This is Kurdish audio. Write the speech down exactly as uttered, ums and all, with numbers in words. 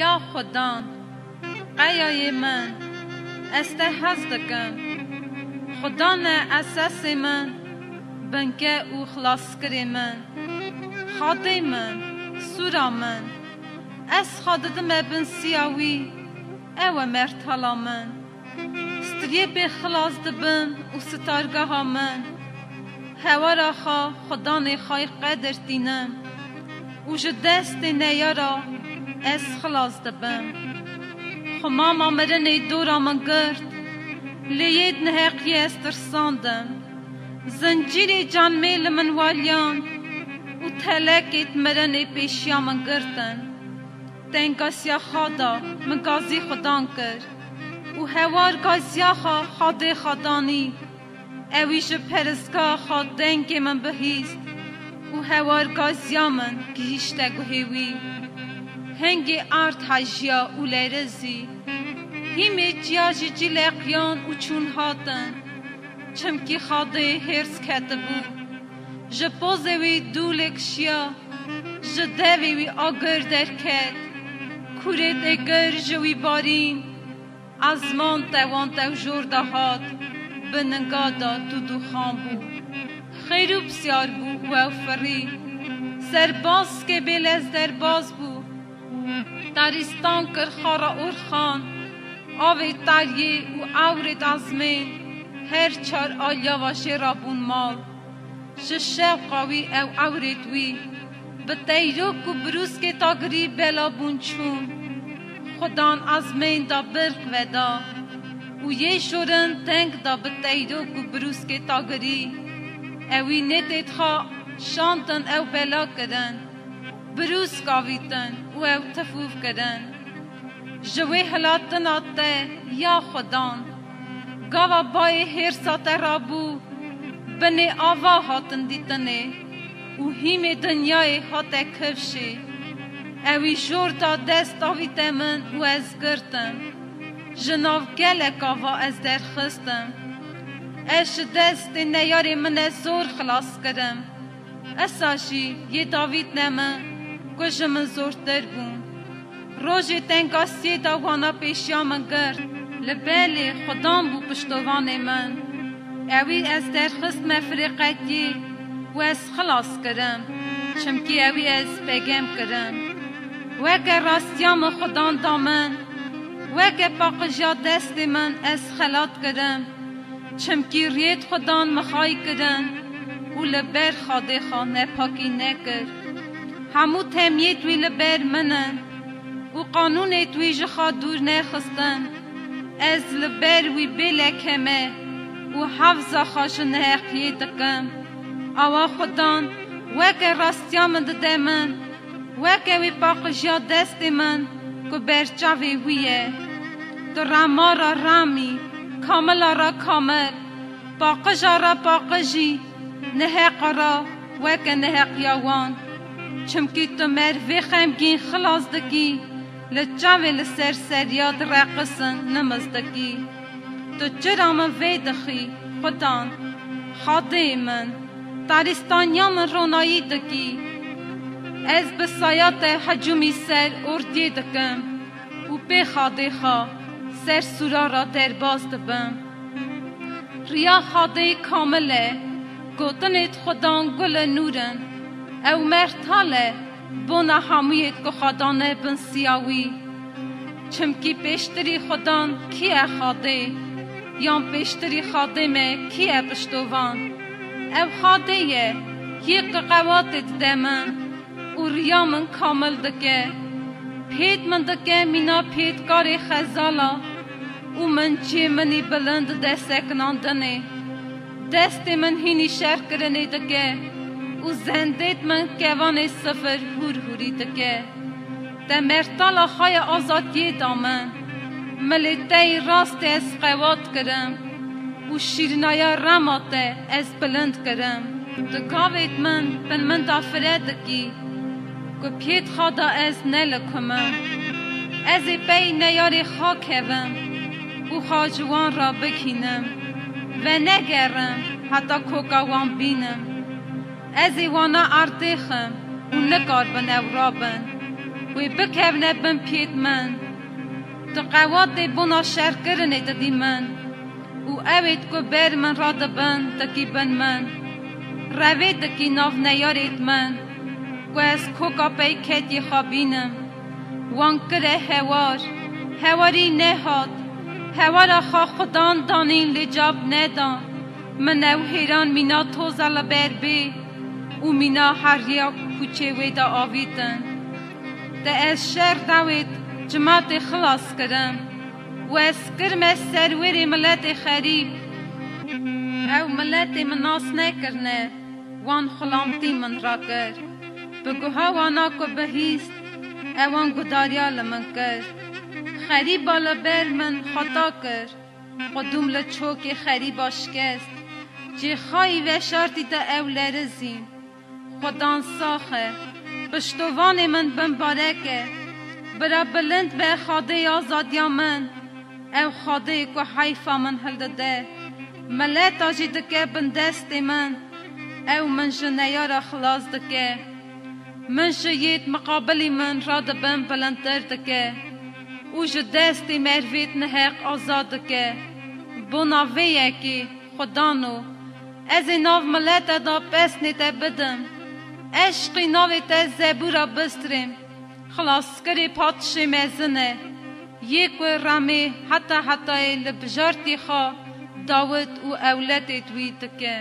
Ya Xudan, qeyayê min, ez te hez dikim. Xudan e esesê min, binke û xilaskirê min. Xadê min, sûra min, ez xwe didime bin siya wî, ew e mertala min. Striyê pê xilas dibim û sitargeha min. Hewara xwe Xudanê xwe qedir tînim û ji destê neyara ez xilas dibim. Xumama mirinê dora min girt, lê yê neheqiyê ez tirsandim. Zincîrê canmê li min waliyan û telekê mirinê pêşiya min girtin. Tengasiya xwe da min gazî Xudan kir û hewar gaziya xwe Xadê xwe danî. Ewî ji peristgeha xwe dengê min bihîst û hewar gaziya min gihîşte guhê wî. Hingê erd hejiya û lerizî. Hîmê çiya jî cî leqiyan û çûn hatin. Çimkî Xadê hêrs ketibû. Ji pozê wî dû lêkişiya, ji devê wî agir derket. Kûrê tê gir ji wî barîn. Ezman tewan tewjor de hat, bi ninga de dûdûxan bû. Xêr û pisyar bû û ew firî. Serbazkê bêlez derbaz bû. Tarîstan kir xara orxan. Avê tariyê û ewrê ezmên her çar aliya ve jê rabûn mal. Ji şewqa wî ew ewrêt wî, bi teyrok û birûskê tagirî bela bûn çûn. Xudan ezmên da birq veda û yê jorin deng da bi teyrok û birûskê tagirî. Ewî nêtêt xwe şantin ew bela kirin. Birûsk avîtin û ew tifûv kirin. Ji wê hilatina te, ya Xudan, gava bayê hêrsa te rabû, binê ava hatin dîtinê û hîmê dinyayê hate kifşê. Ewî jor da dest avîte min û ez girtim. Ji nav gelek ava ez derxistim. Ez ji destê neyarê min e zor xilas kirim. Esa jî yê davîtne min ku ji min zortir bûn. Rojê tengasiyê de wana pêşiya min girt. Li belê Xudan bû piştovanê min. Ewî ez derxistme firêqetiyê û ez xilas kirim. Çimkî ewî ez pegem kirim. Weke rastiya min Xudan da min. Weke paqijiya destê min ez xelat kirim. Çimkî riyêt Xudan mixay kirin û li ber Xadê xwe nepakî nekir. Hemû temiyêt wî li ber min in û qanûnêt wî ji xwe dûr nexistin. Ez li ber wî bê leke me û hewza xwe ji neheqiyê dikim. Awa Xudan weke rastiya min dide min. Weke wî paqijiya destê min ku berçavê wî ye. Tu rema ra remî, kamila ra kamil, paqija ra paqijî, neheqa ra weke neheqiya wan. Çimkî tu mervê xemgîn xilas dikî, li çavê li ser seriya direqisin nimiz dikî. Tu çira min vê dixî, Xudan, Xadê min, tarîstaniya min ronayî dikî. Ez bi saya te hecûmî ser ordiyê dikim û pê Xadê xwe ser sûra re derbas dibim. Riya Xadê kamil e, gotinêt Xudan gul e nûr in. Ew mertal e, bona hemûyêt ku xwe dane bin siya wî. Çimkî pêştirî Xudan kî ye Xadê? Yan pêştirî Xadê me kî ye piştovan? Ew Xadê ye, yê ku qewatê dide min û riya min kamil dike. Pêt min dike mîna pêtkarê xezala û min çê min î bilind dide sekinandinê. Destê min hînî şerkirinê dike û zendêt min kevanê sifir hûr hûrî dike. Te mertala xwe ya azadiyê da min. Milê te yê rastê ez qewat kirim û şîrinaya rema te ez bilind kirim. Tu gavêt min bin min da fire dikî, ku pêt xwe da ez nelikumim. Ez ê pey neyarê xwe kevim û xwe ji wan re bikînim. Venegerim heta koka wan bînim. Ez ê wana erdêxim û nikaribin ew rabin. Û Wê bikevne bin piyêt min. Tu qewatê bona şerkirinê didî min. Û ewêt ku ber min radibin dikî bin min. Revê dikî nav neyarêt min. Ku ez koka peyketiyê xwe bînim. Wan kire hewar. Hewarî nehat. Hewara xwe xudan danîn lê cab neda. Min ew hêran mîna toza li ber bê û mîna heriya kûçê wê de avîtin. Te ez şer dawêt cimatê xilas kirim. Û ez kirme serwerê miletê xerîb. Ew miletê min nas nekirine, wan xulamtî min rakir. Bi guha wana ku bihîst, ewan gudariya li min kir. Xerîba li ber min xeta kir. Xwedûm li çokê xerîba şikest. Cêxayî veşartî de ew lerizîn. Xudan sax e. Piştovanê min bimbarek e. Bira bilind be xadê azadiya min. Ew xadê ku heyfa min hildide. Mileta jî dike bin destê min. Ew min ji neyara xilas dike. Min ji yêt miqabilî min radibin bilindtir dike. Û ji destê mervêt niheq azad dike. Bona vê yekê, Xwedano, ez ê nav milete de pesnê te bidim. Eşqî navê te zebûra bistrêm. Xilaskirê patişê mezin e. Yê ku remê heta hetayê li bijartî xwe Dawid û ewletêt wî dike.